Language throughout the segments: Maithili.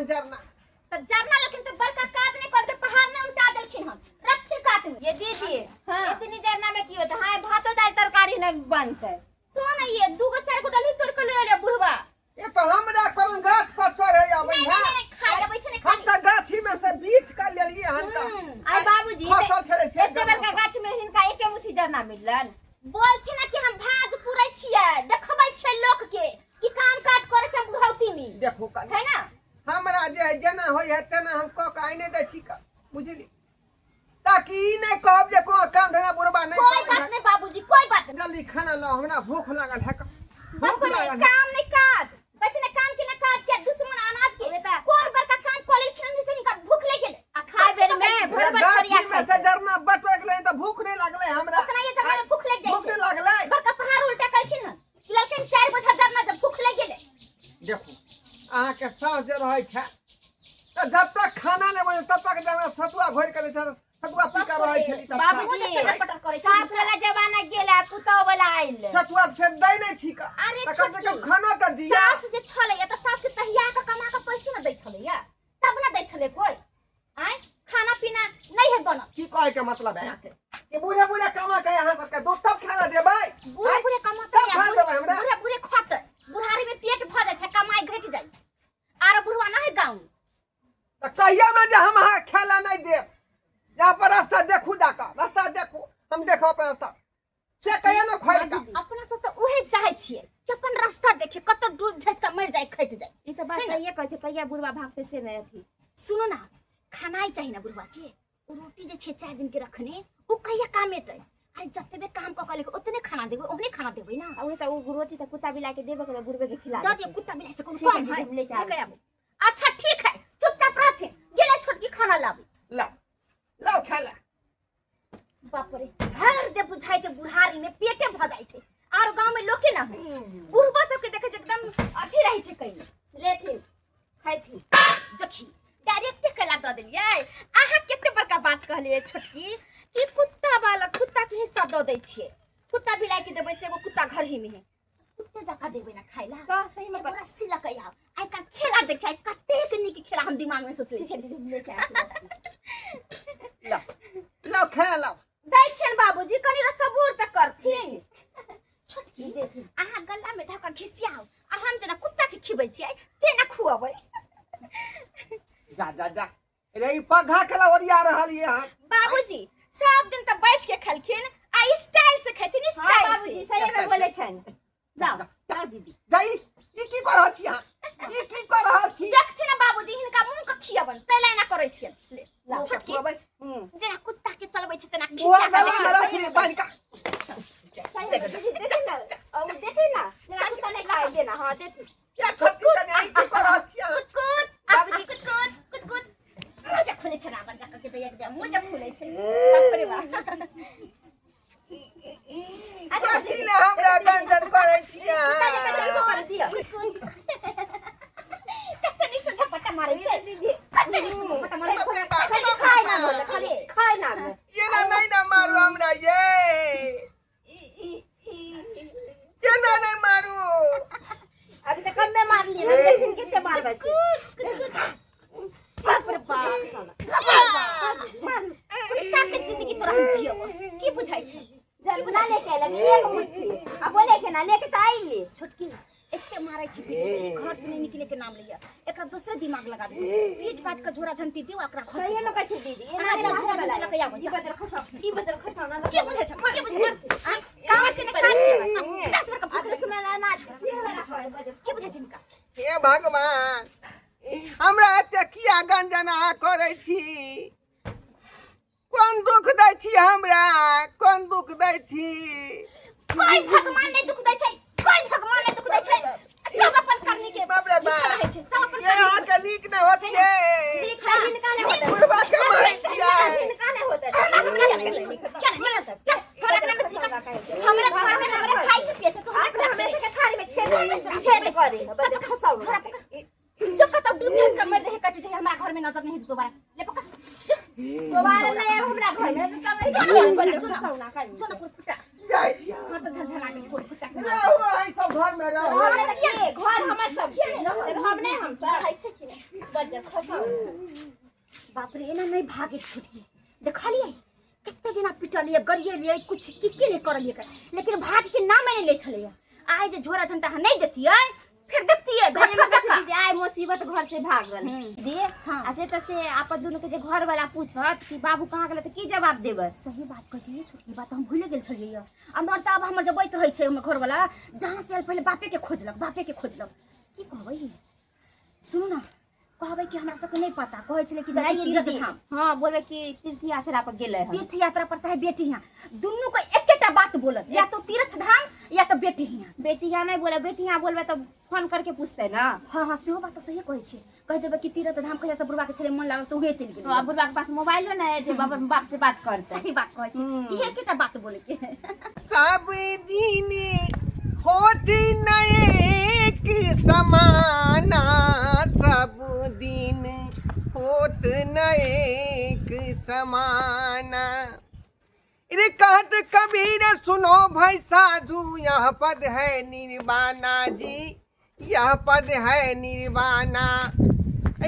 हन जरना। तऽ जरना लेकिन तऽ बड़का काज नहि करते, पहाड़ नहि उल्टा देलखिन हन, रखथिन कात में। ये दीदी, हाँ। इतनी जरना में की होता है? भातो दाल तरकारी नहीं बनते। तो नहीं ये दूगो चार गो डली तोड़ के ले आले बुढ़वा। ये तो हमरा कोनो गाछ पर चढ़े आबै नहीं है। नहीं नहीं, खाइ अबै छै, नहीं हम खाइ। तऽ गाछी में से बीछ के लेलिए हन तऽ। आई बाबूजी, खसल छलै से। एते बड़का गाछ में हिनका एके मुट्ठी जरना मिललन? बोलथिन ना कि हम भाज पुरै छियै, देखबै छियै लोक के कि काम काज करै छै हम बुढ़ौती में। देखू कनि। है ना? हमरा जे है जेना होइ है तेना हम कऽ के आइने दै छी कऽ, बुझली? ताकि ई नहि कहब जे कोनो काम धंधा बुढ़बा नहि कोई करै बात है। नहीं बाबूजी, कोई बात नहीं। जल्दी खाना लाओ, हमरा भूख लागल है कऽ। भूख बाप रे, लागल है। काम नहीं काज बच्चे ने काम के ना काज के दुश्मन अनाज के। ओए ता- कोन बड़का काम कऽ लेलखिन हन से हिनका भूख लागि गेलै? आ खाय बेर में भर भर गाछी थरिया में से खाइ छै। जरना बटोए गेलै तऽ भूख नहि लागलै हमरा? उतना ये जमाना में भूख लागि जाइ भूख छै। नहि लागलै? बड़का पहाड़ उल्टा कलखिन हन कि ललखिन चारि बोझा जरना, जब भूख लागि गेलै। देखू, अहाँके सास जे रहै छै तऽ जब तक खाना नहि बने तब तक जे हमरा सतुआ घोरि कऽ दै छै, सतुआ पी कऽ रहै छली तब तक। बाबूजी, मुँह जे चटर पटर करै छै। सास वाला जमाना गेल आ पुतोह वाला आइल। सतुआ से दै नहि छी कऽ, अरे तऽ कम से कम छोटकी, खाना तऽ दिअ। सास जे छलैया तऽ सास के तहिया के कमा के पैसे न दै छलैया, तब न दै छलै कोइ। आँय, खाना पीना नहीं है बनल। की कहे के मतलब है अहाँके कि बूढ़े बूढ़े कमा के अहाँ सबके दूध तब खाना देबै? बूढ़े बूढ़े कमाते तब खा देबै हमरा? बूढ़े बूढ़े खतै, बुढ़ारी में पेट भऽ जाइ छै, कमाई घटि जाइ छै। आरो बुढ़वा ना है गाँव में। तऽ कहियौ ने जे हम अहाँके खाय लए नहि देब, यहाँ पर रास्ता देखू, जाकऽ रास्ता देखू, हम देखब अपन रास्ता, से कहियौ ने खोलि कऽ। अपना सब तऽ उहे चाहै छियै कि अपन रास्ता देखिए, कतऽ डूब धसि कऽ मरि जाय, खटि जाय। ई तऽ बात है ना? सहिए कहै छै, कहिया बुढ़वा भागतै से नहि अथी। सुनू ना, खानाइ चाही ना बुढ़वा के। ओ रोटी जे छै 4 दिन के रखने, ओ कहिया काम एतै? अरे जतबे काम कऽ के लेके ओतने खाना देबै, ओहने खाना देबै ना। आ उहे तऽ ओ रोटी तऽ कुत्ता बिलाइ के देबे के बुढ़वे के खिला दऽ देतै। दियौ कुत्ता बिलाइ से कोनो ठीक है कम है? दीदी, लेके आबै लेके आबू। अच्छा ठीक है, चुपचाप रहथिन। गेलै छोटकी खाना लाबै। लाओ लाओ खाय ला। बाप रे, भर दे बुझाइ छै बुढ़ारी में पेटे भऽ जाइ छै। आरो गांव में लोके ना है, बुढ़बा सबके देखै छै एकदम अथी रहै छै कहीं। लेथिन खाइथिन। देखी, डायरेक्टे कैला दऽ देलियै। अहाँ कते बड़का बात कहलियै छोटकी कि कुत्ता वाला कुत्ता के हिस्सा दऽ दै छियै, कुत्ता बिलाइ के देबै से एगो कुत्ता घर ही में है, कुत्ते जकाँ देबै ना खाइ ला। तऽ सही में एगो रस्सी लऽ कऽ आउ, आइ काल्हि खेला देखे, आइ कतेक नीक खेला हम दिमाग में सोचले ठीक है छी। दीदी, लेके आबै छी। लाओ लाओ खाय लाओ। दै छियनि बाबूजी, कनि सबूर तऽ करथिन। छोटकी, देथिन। अहाँ गला में धऽ कऽ घिसियाउ आ हम जेना कुत्ता के खिबै छियै तेना खुअबै। जा जा जा रे, ई पघा के ला ओरिया रहल ये हन। बाबूजी सब दिन तऽ बैठ के खलखिन, आ स्टाइल से खेथिन। हाँ स्टाइल बाबूजी से। सही में बोले छनि। जाओ जाओ दीदी। जाई, ई की कर रहल छी अहाँ? ई की कर रहल छी? देखथिन ने बाबूजी, हिनका मुंह के खियबन तै ला एना करै छियन। ले, मुँह के छोटकी। खुअबै। जेना कुत्ता के चलबै छै तेना बुआ खिसिया गला में रख ली बान्हि कऽ। सही में दीदी, देथिन ना, और देथिन ना जेना कुत्ता नहीं खाए देना। हाँ देथिन। या छोटकी कन्या, ई की कर रहल छी अहाँ? कुत बाबूजी। कुत कुत कुत कुत मुँह खुलै छै, रावण जाकर के दैया के दैया मुँह खुलै छै। बाप रे बाप। कथी ले हमरा गंजन करै छी कुत्ता जकाँ अहाँ? चलबो कर दिअ। कते नीक से झपट्टा मारै छै, कते नीक से झपट्टा मारै बाप छै। रे बाप, खाली बाप रे खाय ना बाप। बोले, खाली खाय ना बोले। ये ना नहीं ना मारू हमरा, ये ये ना नहीं मारू। अभी तो कम में मार लिए ना, लेकिन कितने मार बचे। बाप रे बाप, कुत्ता के जिंदगी तोरा हम जियब की बुझाइ छै? जरूर लेके आइल एक मुट्ठी आ बोले के ना लेके तो आइली। छोटकी, एते मारै छी पीटै छी, घर से नहीं निकले के नाम लैया। एकरा दोसरे दिमाग लगा दे, पीट पाट के झोरा झंटी दियो एकरा घर सही से। में कहै छै दीदी। अहाँ जा झोरा झंटी लऽ के आबो, ई जा। बदल खसा, ई बदल खसा ना। के बुझै छै, के बुझै छै? आँ, काम के ने काज के 10 बेर के भूख आ लगै छै। दुश्मन अनाज बदल। के बुझै छै हिनका? हे भगवान, हमरा एते किया गंजन अहाँ करै छी? कोन दुख दै छी हमरा? कोन दुख दै छी? कोई भगवान नहीं दुख दै छै, कोई भगवान नहीं दुख दै छै। सब अपन करनी के बाप रे लिखल बाप। रहै छै, सब अपन ये करनी के। अहाँके नीक नहि होत ये। हिनका नहि होतै। बुढ़बा के मारै छियै। हिनका नहि होतै। हमरा सब किया नहि निकलै? किया नहि निकलै? चल, तोरा अंगना में सीखा। हमरे घर में हमरे खाइ छै पियै छै, तू हमरा हमरा से सबके थारी में छेद छेद करे बदल खसाउ। छोरा पकड़। जो कतौ डूब धस के मर जाए, कट जाए, हमरा घर में नजर नहीं दोबारा। ले पकड़। जो। दोबारा नहीं आएब हमरा घर में। जो ना, बदल जो ना, खसाउ ना कहीं। जो ना पुर फुटा। जाइ छी। हां तो झनझना के पुर फुटा। रहू अहाँ सब घर में रहू। हमरा तऽ के घर घर हमर सब छै रहब नहि हम सब रहै छै कि नहि बज्जर खसाउ बाप रे एना नहि भागे छुटिए देखलियै कते दिना पिटलियै गरियलियै कुछ की की नहि करलियै लेकिन भाग के नामे नहि लै छलैया आइ जे झोरा झंटा अहाँ नहि देतियै फिर देखतियै घट्ठर जकाँ दीदी आइ मुसीबत घर से भागल दीदी हाँ। आ से तऽ से आपन दुनू के जे घर वाला पूछत कि बाबू कहाँ गेलै तऽ की जवाब देबै सही बात कहै छियै छोटकी बात हम भूले गेल छलियै आ मरता आब हमर जबैत रहै छै हमर घरवाला जहाँ से आयल पहिले बापे के खोजलक बापे के खोजलक की कहबै सुनू ने कहबै कि हमरा सबके नहि पता कहै छलै कि जाइ नहीं तीर्थ दीदी धाम हाँ बोलबै कि तीर्थ यात्रा पर गेलै हन तीर्थ यात्रा पर चाहे बेटी यहाँ दुनू को एकेटा बात बोलत या तो तीर्थ धाम या तो बेटी यहाँ बेटी यहाँ नहीं बोले बेटी यहाँ बोलबै तऽ फोन करके पूछतै ना हाँ हाँ सेहो बात तऽ सही कहै छी कहि देबै कि तीर्थ धाम कहिया से बुढ़वा के छलै मन लागल तऽ उहे चलि तो गेलै अब बुढ़वा के पास मोबाइलो नहीं है जे बाप बाप से बात करते सही बात कहै छी इहे एकेटा बात बोले के सब दिन होत न एक समाना सब दिन होत न एक समाना रे कहत कबीर सुनो भाई साधु यह पद है निर्वाणा जी यह पद है निर्वाणा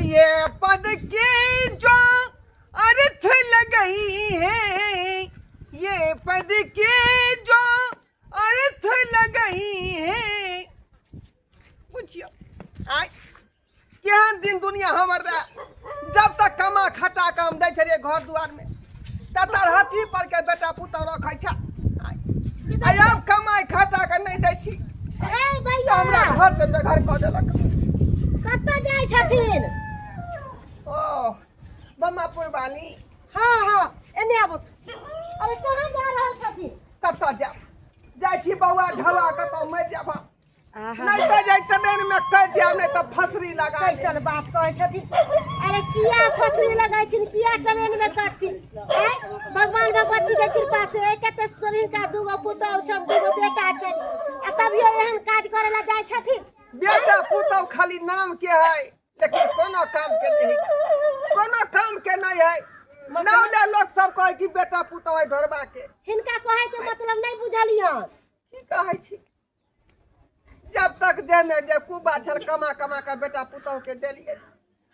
ये पद के जो अर्थ लगई है ये पद के जो अर्थ लगई है बुझियो आय केहन दिन दुनिया हमर रहे जब तक कमा खटा के हम दै छलियै घर दुआर में तब तर हाथी पर के बेटा पुतहु रखै छै आय आब कमाइ खटा के नहि दै छी ए तऽ हमरा भैया घर से बेघर कऽ देलक कतऽ जाइ छथिन ओ बमापुर वाली हाँ हाँ एने आबू अरे कहाँ जा रहल छथिन कतऽ जायब जाइ छी बौआ ढौआ कतऽ मरि जायब हम नहीं तो जाय ट्रेन में कटि जायब नहीं तो फसरी लगा लेब। कैसन बात कहै छथिन अरे किया फसरी लगैथिन किया ट्रेन में कटथिन आँय? भगवान भगवती के कृपा से कते सुन्दर हिनका दूगो पुतहु छनि दूगो बेटा छनि आ तभियो एहन काज करे ला जाइ छथिन बेटा पुतहु खाली नाम के है लेकिन कोनो काम के नहीं कोनो काम के नहीं है नाम ले लोग सब कहे कि बेटा पुतहु है ढोरबा के हिनका कहै के मतलब नहीं बुझलियन की कहै छी जब तक देह में जे कुबा छल कमा कमा के बेटा पुतहु के देलिए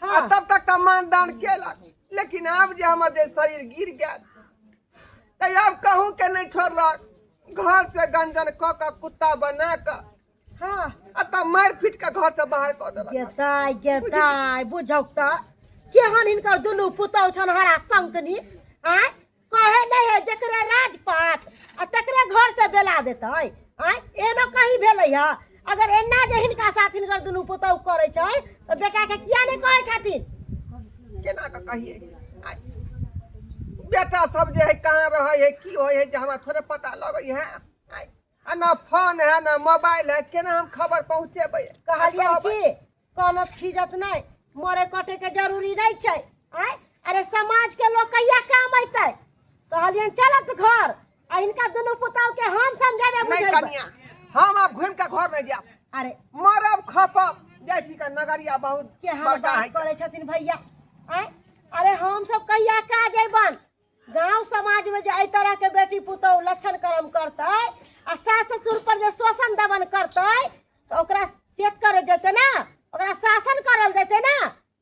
हाँ। आ तब तक तऽ मानदान केलक लेकिन आब जे हमर जे शरीर गिर गेल तऽ आब कहूँ के नहि छोड़लक घर से गंजन कऽ कऽ कुत्ता बना कऽ हाँ आ तब मारि पीट कऽ घर से बाहर कऽ देलक गेदाय गेदाय बुझौक तऽ केहन हिनकर दुनू पुतहु छन हरा शंकनी आँय कहे नहीं है जकरे राजपाट आ तकरे घर से बेला देतै आँय एनो कहीं भेलै है अगर एना जे हिनका साथ हिनकर दुनू पुतहु करै छै तऽ बेटाके किया नहि कहै छथिन केना कऽ कहिए आइ बेटा सब जे है कहाँ रहै है की होइ है जे हमरा थोड़े पता लगै है आइ आ ना फोन है ना मोबाइल है केना हम खबर पहुँचेबै कहलियन कहबै। कि कोनो खीजत नहि मरे कटे के जरूरी नहीं छै आय अरे समाज के लोग कहिया काम अयतै कहलियन चलत घर आ हिनका दुनू पुतहु के हम समझेबे नहीं बुझेबै कनिया हम आब घुमि के घर नहीं जायब अरे मरब खपब जाइ छी के नगरिया बहुत केहन बड़का बात है करै छथिन भैया आय अरे हम सब कहिया काज अयबन गांव समाज में जे एहि तरह के बेटी पुतहु लक्षण कर्म करतै आ सास ससुर पर जे शोषण दमन करतै तऽ ओकरा चेक करल जेतै ने ओकरा शासन करल जेतै ने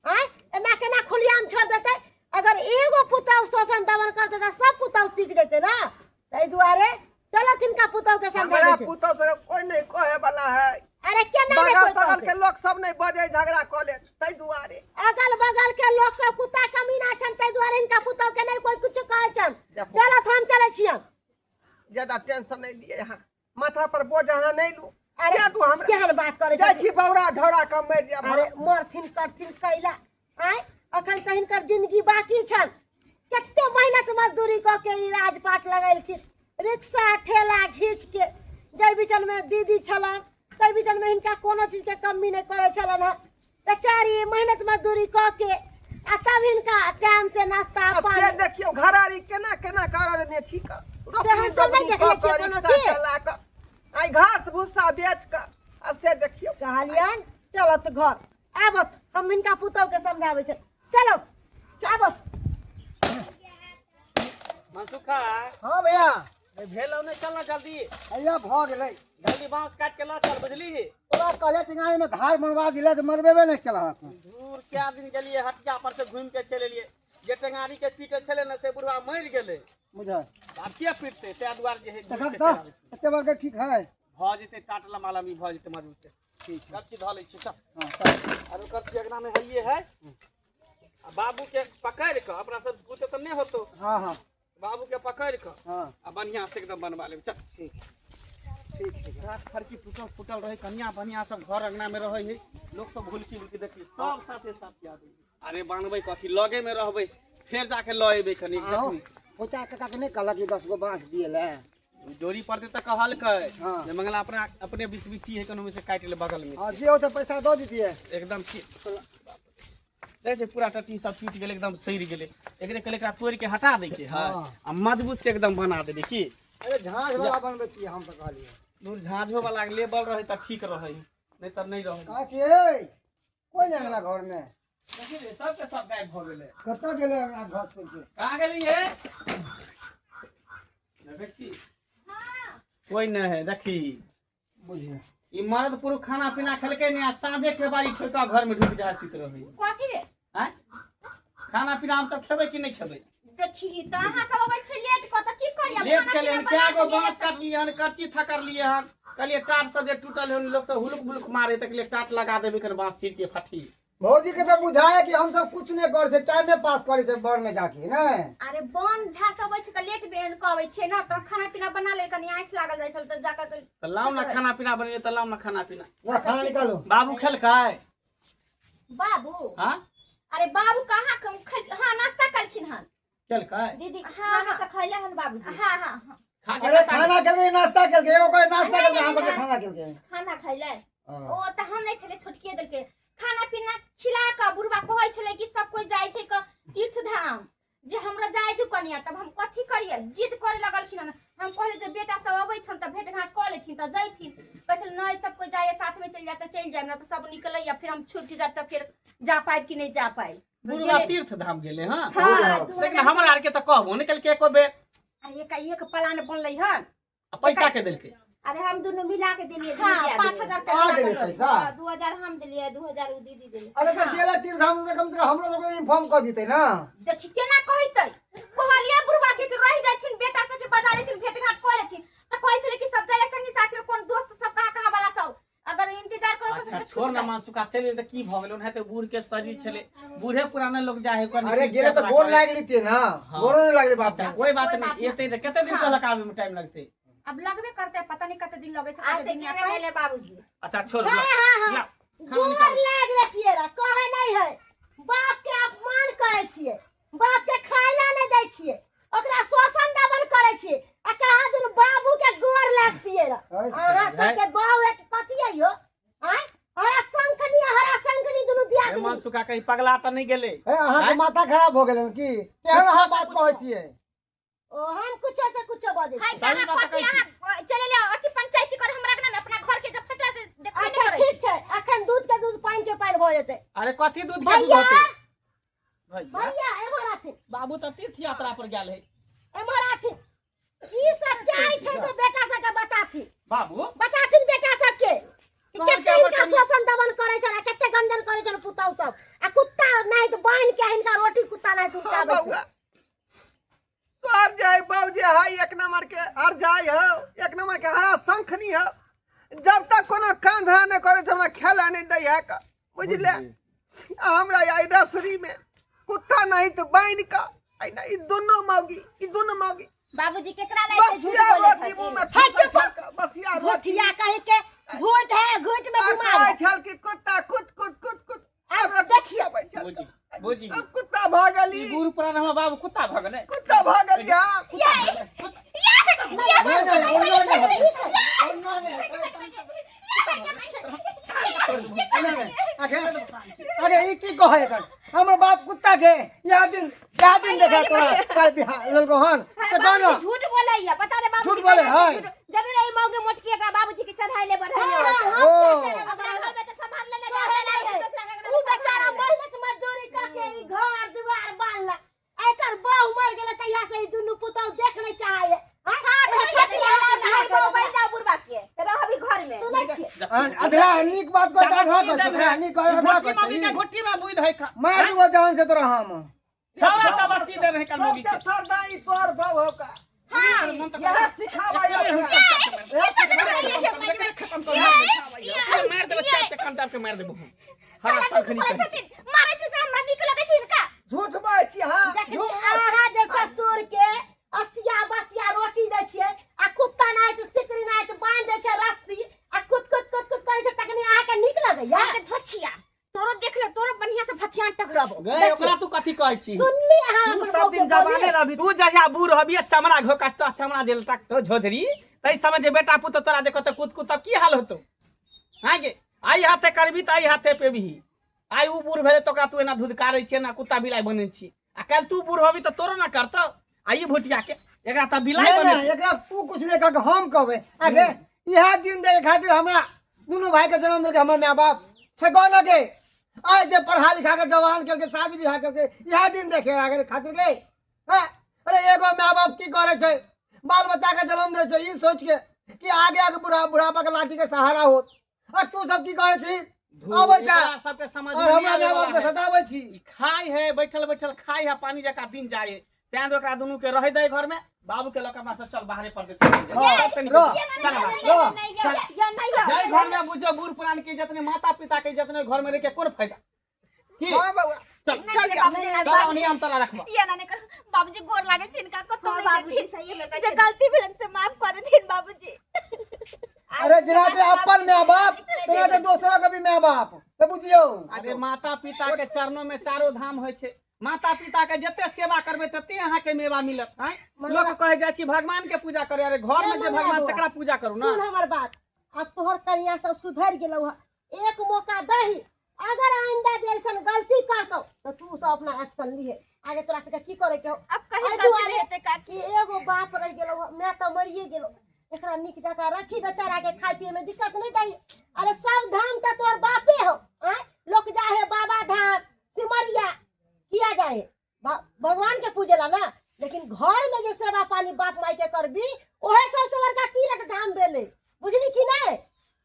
आँय एना केना खुलियाम छोड़ देतै अगर एगो पुतहु शोषण दमन करतै तऽ सब पुतहु सीख जेतै ने ताहि दुआरे चलत हिनका पुतहु के समझा हमरा दै छै। पुतहु से कोई नहीं कहे वाला है अरे केना नहि बगल कोइ तगल कहतै के लोग सब नहीं बजे झगड़ा कऽ ले ताहि दुआरे अगल बगल के लोग सब कुत्ता कमीना छन ताहि दुआरे हिनका पुतहु के नहि कोइ कुछ कहै छन देखो। चलत हम चलै छियन ज्यादा टेंशन नहीं लिए यहाँ माथा पर बोझ अहाँ नहीं लू अरे क्या तू हमरा केहन बात करै जाइ छथिन छी बौरा ढौरा कऽ मरि जायब अरे मरथिन कटथिन कैला आँय अखन तऽ हिनकर जिंदगी बाकी छन कते मेहनत मजदूरी कऽ के ई राजपाट लगेलखिन रिक्शा ठेला घीच के जाहि बीचन में दीदी छलन ताहि बीचन में हिनका कोनो चीज के कमी नहि करै छलन हँ बेचारी मेहनत मजदूरी कऽ के आ तब हिनका टाइम से नाश्ता आ से पानी देखियौ घरारी केना केना कर देने छी कऽ से हमसब नहि देखने छियै कोनो की। चला कऽ आइ घास भूसा बेच कऽ आ से देखियौ कहलियन चलत घर आबत हम हिनका पुतहु के समझाबै छै चलो आबत मनसुखा हाँ भैया भेल ने चल ना जल्दी भैया भऽ गेलै जल्दी बांस काट के ला चल बुझली ओ तोरा कहले टिंगारी में धार मनवा दिले तऽ मरबेबे नहि केलहक। दूर कए दिन गेलियै हटिया पर से घुमि के चलि एलियै। जे टेंगारी के पीटे छलै ने से बुढ़वा मरि गेलै। बुझल। आब के पीटतै, ताहि दुआरे जे है घुमि तखन के तऽ चलि आबै छी। एते बड़का ठीक है। भऽ जेतै टाट लम्बा लम्बी भऽ जेतै मजबूत से। ठीक छै। करची धऽ लै छी चल। हँ चल। आरो करची अगना में हइये है। आ बाबू के पकड़ि कऽ अपना सब बुते तऽ नहि होतौ। हँ हँ। बाबू के पकड़ि कऽ हँ। आ बढ़िआँ से एकदम बनवा लेबै चल। ठीक ठीक ठीक। गाछ फड़की टूटल फूटल रहै, कनिया बढ़िया सब घर अंगना में रहै है, लोक सब भुलकी भुलकी देखी सब साथे साथे आबै। अरे बनबै कथी, लगे में रहबै, फेर जाके लऽ एबै कनी। आहो, पोता काका के नहि कहलक कि 10 गो बाँस दिए ले? जोड़ी पड़तै तऽ कहलकै हाँ। जे मंगला अपना अपने 20 बिट्टी है कोनो में से काटि ले बगल में। हाँ, जे होतै पैसा दऽ दितियै। एकदम ठीक। देखै छै पूरा टट्टी सब टूटि गेलै, एकदम सड़ि गेलै। एकरे कहले एकरा तोड़ि के हटा दै के है हाँ। आ मजबूत से एकदम बना देबै की। अरे झाँझ वाला बनबैतियै हम तऽ कहलियै। दूर झाँझो वाला लेबल रहै तऽ ठीक रहै, नहि तऽ नहि रहै। कहाँ छियै? कोइ नहि अंगना घर में। देखी रे, सबके सब गायब भऽ गेलै। कतऽ गेलै अंगना घर छोड़ि के? कहाँ गेलियै? देखै छी कोइ नहि है। देखी बुझिए ई मर्द पुरुष खाना पीना खेलकै नहि आ साँझे के बारी ठोका घर में ढुकि जाइ सुति रहै। कथी रे? आँय, खाना पीना हम सब खेबै कि नहि खेबै? देखी तऽ अहाँ सब अबै छै लेट कऽ तऽ की करियै? लेट खाना केलियै हन, पीना कए गो बना बाँस काटलियै हन, करची थकरलियै हन, कहलियै टाट सब जे टूटल हन लोक सब हुलुक बुलुक मारे तऽ कहलियै टाट लगा देबै कनि बाँस चीर के फटी। भौजी के तऽ बुझाय कि हम सब कुछ नहि करै छै, टाइमे पास करै छै बर में जाके नहि। अरे बन झाड़ सब अबै छै तऽ लेट बेन कऽ अबै छियै ने, तऽ खाना पीना बना ले, कनि आँखि लागल जाइ छल तऽ जाकऽ तऽ लाउ ने खाना पीना बनेलियै तऽ लाउ ने खाना पीना। ना खाना निकालू। बाबू खेलकै? बाबू? हाँ? अरे बाबू कहाँ हाँ नाश्ता करखिन हन। खेलकै? दीदी हाँ, खाना हाँ। तऽ खैले हन बाबूजी। हाँ हाँ हाँ। खा के अरे कतऽ खाना खेलकै नाश्ता खेलकै, एगो कहै नाश्ता नहि, खेलकै, हम नहि, कहै खाना खेलकै। खाना खैले। हाँ। ओ तऽ हम नहि छलै, छोटकिए देलकै खाना पीना खिला कऽ। बुढ़बा कहै छलै कि सब कोइ जाइ छै क तीर्थ धाम, जे हमरा जाय दू कनिया, तब हम कथी करियै? जिद करे लगलखिन हन। हम कहलियै जे बेटा सब अबै छन तऽ भेंट घाट कऽ लेथिन तऽ जैथिन। कहै छलै नहि सब कोइ जाइए साथमे चलि जायब तऽ चलि जायब, ना तऽ सब निकलैया फिर हम छुटि जायब तऽ फेर जा पायब कि नहि जा पायब। बुढ़वा तीर्थ धाम गेलै हँ। हाँ। लेकिन हमरा आरके तऽ कहबो नहि केलकै एको बेर। अरे एक एक प्लान बनलै हन। आ पैसा के देलकै? अरे हम दुनू मिला के देलियै। हाँ, 5000 आ रुपया गेलै पैसा। 2000 हम देलियै, 2000 उ दीदी देलियै। अरे तऽ गेलै तीर्थ धाम तऽ कम से कम हमरो सबके इन्फॉर्म कऽ दितै ना। देखी केना कहतै। कहलियै बुढ़वा के कि रहि जाथिन, बेटा सबके बजा लेथिन, भेंट घाट कऽ लेथिन, तऽ कहै छलै कि सब जाइए संगी साथ में, कोन दोस्त सब कहाँ कहाँ वाला सब, अगर इंतजार करो अच्छा छोड़ ना मानसुका, चलि गेलै तऽ की भऽ गेलै? ओनाहिते बूढ़ के शरीर छलै, बूढ़े पुराने लोक जाइ है कनि। अरे तीर्थ गेलै तऽ यात्रा गोर करे। लागि लेतियै ना। हाँ। गोरो नहि लागलै बाप अच्छा के। कोई बात कोई नहीं, बात एतै तऽ कते दिन कहलक आबै में टाइम लगतै? अब लगबे करते, पता नहीं कते दिन लगै छै, आब कते तऽ दिन गेबे गेलै बाबूजी। अच्छा छोड़। हाँ, हाँ, हाँ। ला, खाना गोर निकालू। लागि लेतियै रह, कहै नहि है। बाप के अपमान करै छियै, बाप के खाय ला नहि दै छियै, ओकरा शोषण दमन करै छियै, आ कहाँ दिन बाबू के गोर लागतियै रह। है। अहाँ सबके बाउ एक कथी है यो? आँय? हरा शंखनी हरा शंखनी दुनू दिया ए दिनी। मनसुखा कहीं पगला तऽ नहि गेलै? हे, अहाँके आँय? माथा खराब भऽ गेलै की? केहन अहाँ बात कहै छियै? ओ हम कुछो से कुछो बजै हाय छी। सही अहाँ बात कथी कहै छी। अहाँ चलि एलियै अथी पंचायती कर हमरा अंगना में, अपना घर के जब फैसला से देखबे नहि अच्छा करै। ठीक छै, अखन दूध के दूध पानि के पानि भऽ जेतै। अरे कथी दूध के दूध भैया होतै? भैया भैया एम्हर आथिन। बाबू तऽ तीर्थ यात्रा पर गेल है। एम्हर आथिन। ई सच्चाई छै से बेटा सबके बताथिन। बाबू बताथिन बेटा सबके कि कहलकै कते हमर हिनका कनिया- शोषण दमन करै छनि आ कते गंजन करै छनि पुतहु सब, आ कुत्ता नहि तऽ बान्हि के हिनका रोटी कुत्ता नहि हाँ तुरकाबै छै। बउआ, तोहर जाय बाबू जे है एक नंबर के हर जाय हो, एक नंबर के हरा शंखनी हो। जब तक कोनो काम धंधा नहि करे छै हमरा खेला नहि दै है का, बुझले? आ हमरा आई रसरी में कुत्ता नहीं तो बान्हि कऽ आई ना, ई दुनू मौगी, ई दुनू मौगी बाबूजी केकरा लायक छै झूठ बसिया बोलै रोटी मुंह में हे चुप। ठुसल छल, बसिया रोटी। घोटिया कहि के घोट है, घोट में आ बीमार कहै है। छल कि कुत्ता कुत कुत कुत कुत आ आब रोटी देखियौ। खियाबै छल। भौजी भौजी अब कुत्ता भऽ गेली। ई बूढ़ पुरान हमर बाबू कुत्ता भऽ गेलै? कुत्ता भऽ गेली हम। नहि नहि, ओना नहि होतै। ओना नहि होतै। नहि, नहि, अगे अगे ई की कहै एखन? हमर बाप कुत्ता के या दिन देखा तोरा काल बिहा लेलको हन से कह ना। झूठ बोलैया, पता नहीं बाबूजी झूठ बोले केना है। जरूर ई मौगे मोटकी एकरा बाबूजी के चढ़ाइले बढ़ाइले होतै। ओ अपना घर में तऽ संभाल लेने कहै जाते नहि है। ना, दोसरा के अंगना उ में बेचारा संभाल लेने। मेहनत मजदूरी करके ई घर दुआर बान्हलक, एकर बहु मर गेलै तहिया से ई दुनू पुतहु देख नहि चाहै हाँ, तऽ एकर खेती खातिर ना अहाँके बहू बनि जाउ बुढ़बा के तऽ रहबी घर में। सुनै छियै? अरे अधला नीक बात कहै तऽ अधला कहै छै, ओकरा नीक कहै अधला घोटी कहै मम्मी के छै। घोटी में बुझ है का मार देबो जान से तोरा हम। छौड़ा चबस्सी दे रहे का मौगी सबके के सरदा ई तोर बाप हो का। हाँ। यह सिखावा ओकरा। एकरे खत्म कर, मार देबो, चाप के कंतार के मार देबो हम। हरा काला शंखनी झूठ बोलै कहीं। छथिन, मारै छै से हमरा नीक लगै छै हिनका। झूठ बाजै छी। हाँ, जखनी झूठ। अहाँ जे ससुर के असिया बसिया रोटी दै छियै आ कुत्ता नाहित सिकरी नाहित बान्हि दै छै रस्सी आ कुत कुत कुत कुत करै छै, तखनी अहाँके नीक लगैया? अहाँके धोछिया तोरो देख ले, तोरो बढ़िया से भथियान टकराबो। गए, ओकरा तू कथी कहै छी? सुनली अहाँ तू अपन सब बहू के दिन जवाने बोली? रहबी। तू जहिया बूढ़ हबी आ चमड़ा घोकातो, चमड़ा जे लटकतो झोझरी, तै समय जे बेटा पुतोह तोरा जे कहतो कुत कुत, तब की हाल होतो? हाँ गे, आइ हाथे करबी तऽ आइ हाथे पेबही। आइ उ बूढ़ भेलै तऽ ओकरा तू एना धुधकारै छी, एना कुत्ता बिलाइ बनै छी, आ काल्हि तू बूढ़ होबी तऽ तोरो ना करतौ। आ ई भुटिया के एकरा तऽ बिलाइ नहीं, बनै। नहीं, एकरा तू कुछ नहीं कह, हम कहबै। अरे इएह दिन देखे खातिर हमरा दुनू भाई के जन्म देलकै हमर माय बाप से कह न के आइ जे पढ़ा लिखा के जवान केलकै, शादी बियाह केलकै, इएह दिन देखे आगे खातिर के हैं? अरे एगो माय बाप की करे छै, बाल बच्चा के जन्म दै छै ई सोच के कि आगे आगे बुढ़ा बुढ़ापा के लाठी के सहारा होत, आ तू सब की करे छी? अबै छै एकरा सबके समझ और में हमरा नहीं माय बाप के आबै वाला है। सताबै छी। ई खाय है, बैठल बैठल खाय है, पानी जका दिन जाय है। तें दुआरे ओकरा दुनू के रहे दे घर में, बाबू के लऽ के हमरा सब चल बाहरे परदेश चल जाय। हाँ, सबसे निकल। रह। चल बाहर। रह। जाय घर में बुझो बूढ़ पुरान के जितने माता पिता के जितने घर में रह के कोन फायदा की? हाँ बउआ। चल। चल जा। चल, ओनी हम तोरा रखबो। ये ना नहीं करो बाबूजी, गोर लागे छै इनका, कतौ हाँ, नहीं बाबूजी, जेथिन। सही में कहै जे छथिन। गलती भेलन से माफ कर देथिन बाबूजी। अरे जेना ते अपन माय बाप तेना ते दोसरा के भी माय बाप तऽ बुझियौ। अरे माता पिता के चरणों में चारो धाम होइ छै। माता पिता के जते सेवा करबै तते अहाँ के मेवा मिलत। आँय, लोक कहै जाइ छी भगवान के पूजा करे, अरे घर में जे भगवान तकरा पूजा करू ना। सुन हमर बात, अब तोहर कन्या सब सुधरि गेलौ हँ, एक मौका दही। अगर आइंदा जे ऐसन गलती करतौ तो तू सब अपना एक्शन लिहे। आगे तोरा सबके की करे के हो? अब कहीं एहि गलती दुआरे नहीं हेतै काकी। कि एगो बाप रहि गेलौ हँ, मैं तऽ मरिए गेलौ, एकरा नीक जकाँ रखी, बेचारा के खाय पिए में दिक्कत नहीं दही। अरे सब धाम तऽ तोहर बापे हो। आँय, लोक जाए है बाबा धाम सिमरिया, किया जाए है? भगवान के पूजेला ना, लेकिन घर में जे सेवा पानी बाप माई के करबी ओहे सबसे बड़का तीर्थ धाम भेलै, बुझली कि नहीं?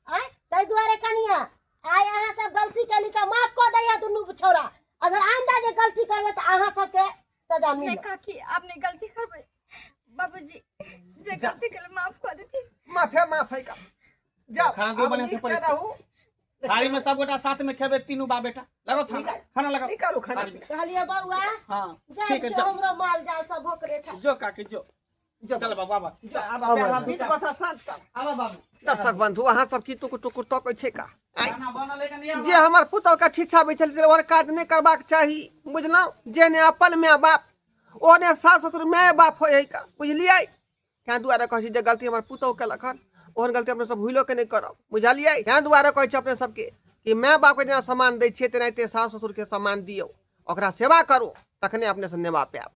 आँय, ताहि दुआरे कनिया आइ अहाँ सब गलती केली तऽ माफ कऽ दैया दुनू छौड़ा, अगर आइंदा जे गलती करबै तऽ अहाँ सबके सजा नहीं मिलत। काकी, आब नहीं गलती करबै। बाबूजी, जे गलती केले माफ कर देथिन। माफे माफ है का, जाओ। खाना दो अब बढ़िया से नीक से परिस के। रहू। थाली में सब गोटा साथ में खेबे, तीनू बाप बेटा। लगाओ खाना, खाना लगाओ। निकालू खाना। थाली में। कहलिए बौआ, हाँ जाइ ठीक है। छियौ, चल। हमरो माल जाल सब भोकरे छै। जो काकी जो। जो। चल बाबा, बाबा आबा, पैर हाथ बीच धो के। बसा साँझ तक। आबा बाबू। दर्शक बंधु, अहाँ सब की टुकुर टुकुर तकै छै का? आइ खाना बनल है कि नहीं? जे हमर पुतौह के छिछा बैठल छलै, ओहन काज नहि करबाक चाही, बुझलहुँ? जे ने अपन माय बाप ओहने सास ससुर माय बाप होइ है का, बुझलियै? तैँ दुआरे कहै छी जे गलती हमर पुतौह केलक हन ओहन गलती अपने सब भूलो के नहि करब, बुझलियै? तैँ दुआरे कहै छी अपने सबके कि माय बापके जेना सम्मान दै छियै तेनाहिते सास ससुरके सम्मान दियौ, ओकरा सेवा करू, तखने अपने सब नेवा पायब।